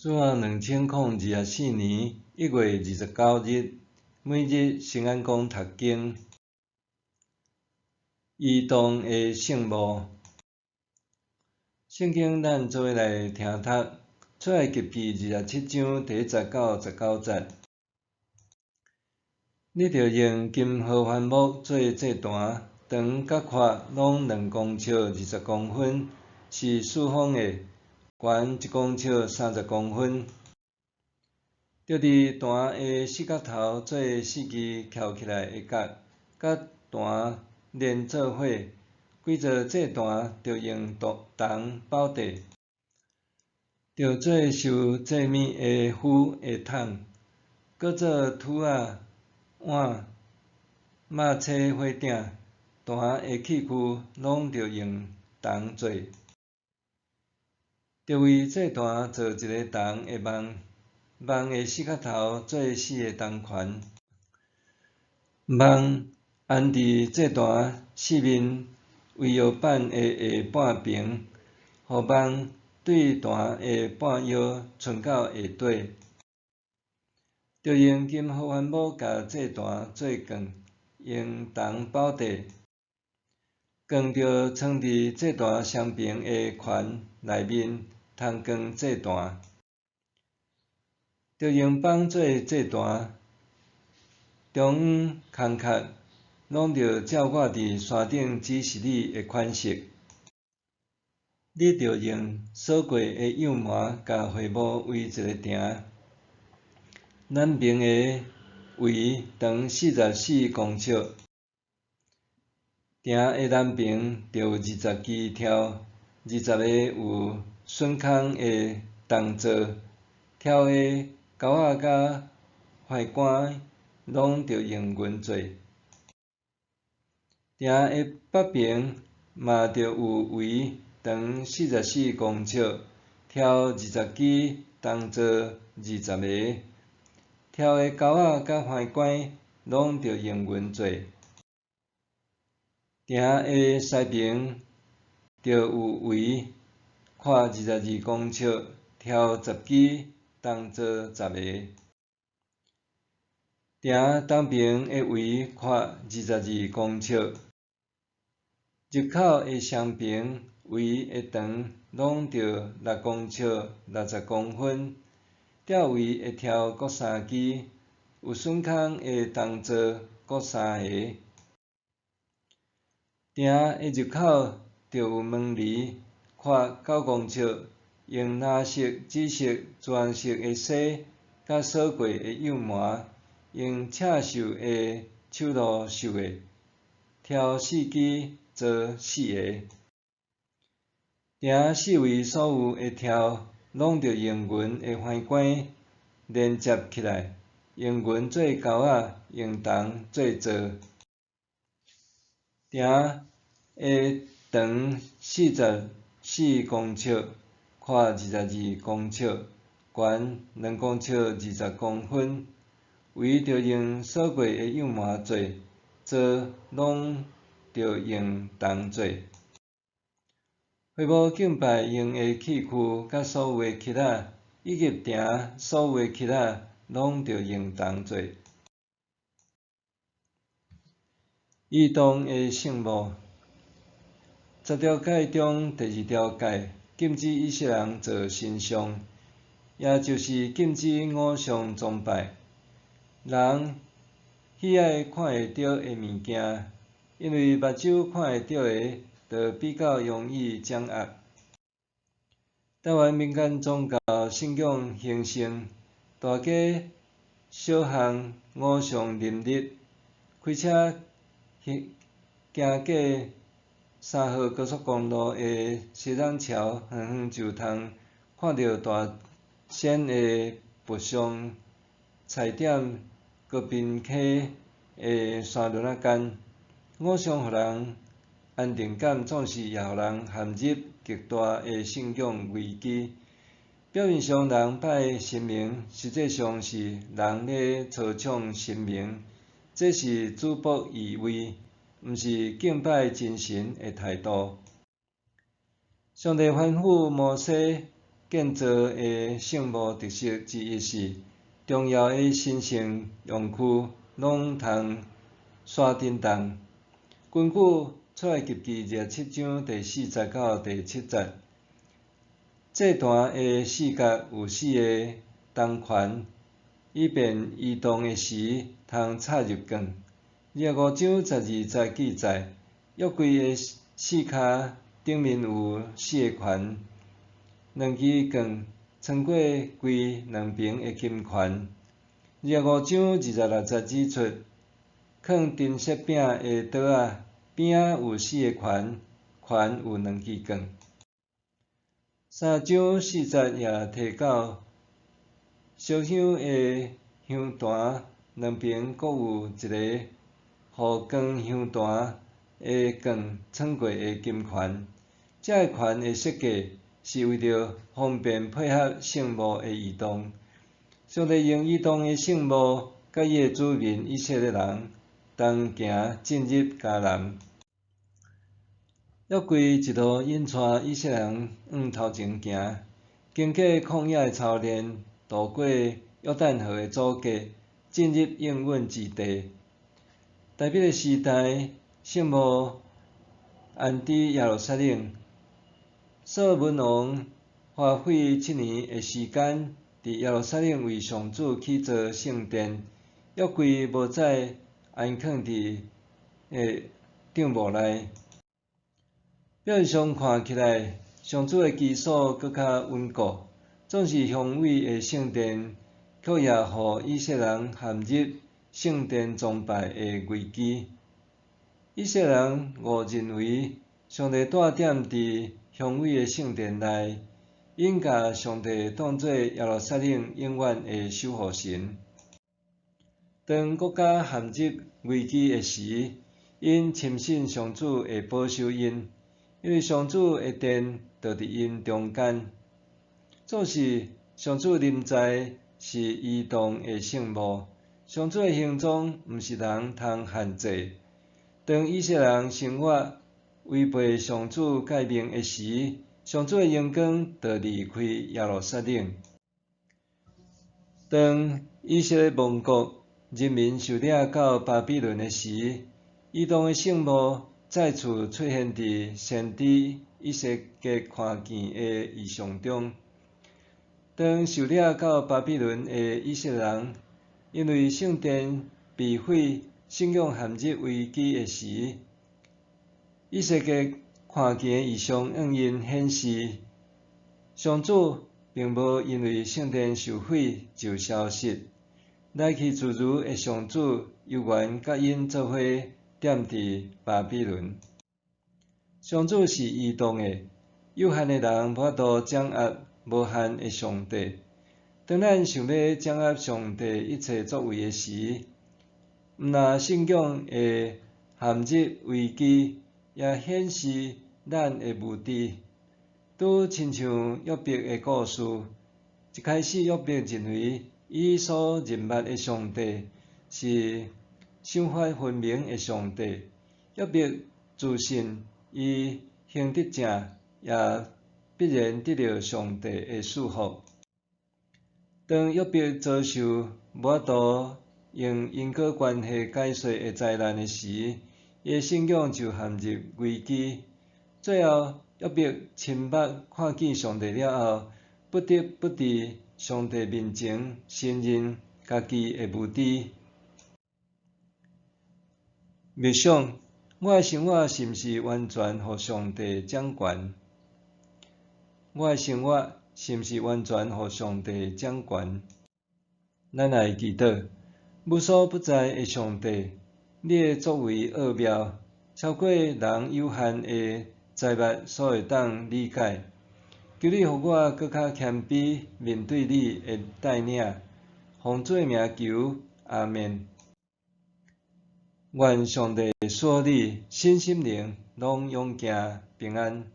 主後2024年1月29日，每日聖安講讀經，移動的聖幕。聖經咱做伙來聽讀，出埃及記27章第一節到19節。你著用金合歡木做祭壇，長佮闊攏2公尺20公分，是四方的，懸一公尺30公分。著佇壇的四角頭做四支翹起來的角，佮壇連做伙。規座祭壇著用銅包地。著做受祭物的釜的桶，閣做櫥仔、碗、肉切火鼎，壇的器具攏著用銅做。著為祭壇做一个銅的網，網的四角頭做四个銅環，網安佇祭壇四面圍腰板的下半爿，予網對壇的半腰伸到下底。著用金合歡木共祭壇做槓，用銅包地，槓著藏佇祭壇雙爿的環內面，通扛祭壇。著用枋做祭壇，中央空殼攏著照我佇山頂指示你的款式。你著用鎖過的羊毛共會幕圍一个埕，南爿的圍長44公尺，埕的南爿著有20支柱，20个有榫孔的銅座，柱的鈎仔佮橫桿攏著用銀做。埕的北爿嘛著有圍長44公尺，柱20支，銅座20个，柱的鈎仔佮橫桿攏著用銀做。埕的西爿著有圍闊22公尺，柱10支，銅座10個。埕東爿的圍闊22公尺，入口的雙爿圍的長攏著6公尺60公分，吊圍的柱閣三支，有榫孔的銅座閣三個。埕的入口著有門簾，闊9公尺，用藍色、紫色、朱紅色的紗，佮鎖過的羊毛，用刺繡的手路繡的，柱四支，座四个。埕四圍所有的柱，攏著用銀的橫桿連接起來，用銀做鈎仔，用銅做座。埕的長44公尺，闊22公尺，懸2公尺20公分，圍著用鎖過的羊毛做，座攏著用銅做。會幕敬拜用的器具佮所有的器仔，以及埕所有的器仔，攏著用銅做。移動的聖幕，十條誡中第二條誡，禁止以色列人做神像，也就是禁止偶像崇拜。人喜愛看會著的物件，因為目睭看會著的，就比較容易掌握。台灣民間宗教信仰興盛，大街小巷偶像林立，開車行過3號高速公路的西湳橋，遠遠就通看著大仙的佛像踩佇高濱溪的山崙仔間。偶像予人安定感，總是也予人陷入極大的信仰危機。表面上人拜神明，實際上是人咧嘲笑神明，這是賭博意味，毋是敬拜真神的態度。上帝吩咐摩西，建造的聖幕特色之一是，重要的神聖用具攏通徙振動。根據出埃及記27章第4節到第7節，祭壇的四角有四个銅環，以便移動的時通插入棍。25章12節記載，約櫃的四跤頂面有四个環，兩支棍穿過櫃兩爿的金環。25章26節指出，囥陳設餅的桌仔邊仔有四個環，環有兩支棍。3章4節也提到，燒香的香壇兩爿各有一个予裝香壇的棍穿過的金環。這个環的設計是為著方便配合聖幕的移動。上帝用移動的聖幕，佮伊的子民以色列人同行進入迦南。約櫃一路引帶以色列人向頭前行，經過曠野的操練，渡過約旦河的阻隔，進入應允之地。大衛的時代，聖幕安置耶路撒冷。所羅門王花費7年的時間，佇耶路撒冷為上主起造聖殿，約櫃無再安囥佇帳幕內。表面上看起來，上主的居所閣較穩固，總是雄偉的聖殿，卻也予以色列人陷入聖殿崇拜的危機。以色列人誤認為上帝蹛踮佇雄偉的聖殿內，𪜶共上帝當做耶路撒冷永遠的守護神。當國家陷入危機的時，𪜶深信上主會保守𪜶，因為上主的殿就佇𪜶中間。總是上主臨在是移動的聖幕，上主的行蹤毋是人通限制。當以色列人生活違背上主誡命的時，上主的榮光就離開耶路撒冷。當以色列亡國人民受掠到巴比倫的時，移動的聖幕再次出現佇先知以西結看見的異象中。當受掠到巴比倫的以色列人，因為聖殿被毀，信仰陷入危機的時，以西結看見的異象向𪜶顯示，上主並無因為聖殿受毀就消失，來去自如的上主猶原佮𪜶做伙踮佇巴比倫。上主是移動的，有限的人無法度掌握無限的上帝。當咱想欲掌握上帝一切作為的時，毋但信仰會陷入危機，也顯示咱的無知。拄親像約伯的故事，一開始約伯認為伊所認捌的上帝是賞罰分明的上帝。約伯自信伊行得正，也必然得著上帝的賜福。當約伯遭受無法度用因果關係解釋的災難的時，伊的信仰就陷入危機。最後，約伯親目看見上帝了後，不得不佇上帝面前承認家己的無知。默想，我的生活是毋是完全予上帝掌權？我的生活是毋是完全予上帝掌權？咱來祈禱，無所不在的上帝，你的作為奧妙，超過人有限的才捌所會當理解。求你予我閣較謙卑面對你的帶領，奉主的名求，阿們。願上帝賜予你身心靈攏勇健平安。